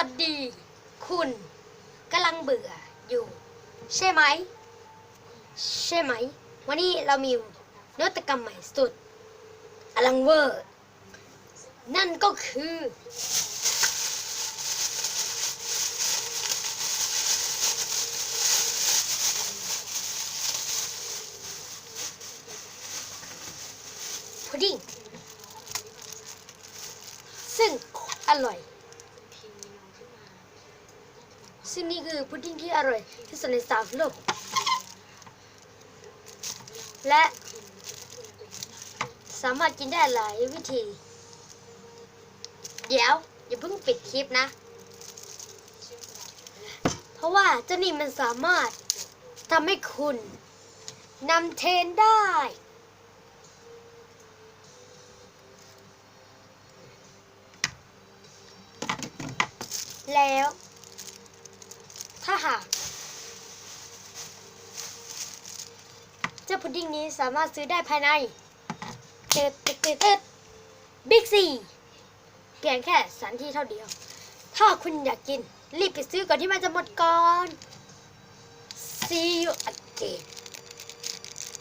ສະຫວັດດີ ຄຸນກຳລັງເບື່ອຢູ່ໃຊ່ໄໝ? ໃຊ່ໄໝ? ວັນນີ້ເຮົາມີນະວັດຕະກຳໃໝ່ສຸດອະລັງເວີ ນັ້ນກໍຄື ພຸດດິງ ຊຶ່ງອະຮ່ອຍ ຊຶ່ງນີ້ຄືພຸດດິງທີ່ອະຮ່ອຍທີ່ສຸດໃນສາມໂລກ ແລະ ສາມາດກິນໄດ້ຫຼາຍວິທີ. ດຽວ ຢ່າເພິ່ງປິດຄລິບນະ ເພາະວ່າເຈົ້ານີ້ມັນສາມາດທຳໃຫ້ຄຸນນຳເທຣນໄດ້. ແລ້ວ ຖ້າຫາກເຈົ້າພຸດດິງນີ້ສາມາດຊື້ໄດ້ພາຍໃນ ເຕີດ ເຕີດ ເຕີດ ເຕີດ ບິກຊີ ພຽງແຄ່ສະຖານທີ່ເທົ່າດຽວ. ຖ້າຄຸນຢາກກິນ ຣີບໄປຊື້ກ່ອນທີ່ມັນຈະໝົດກ່ອນ. See you again.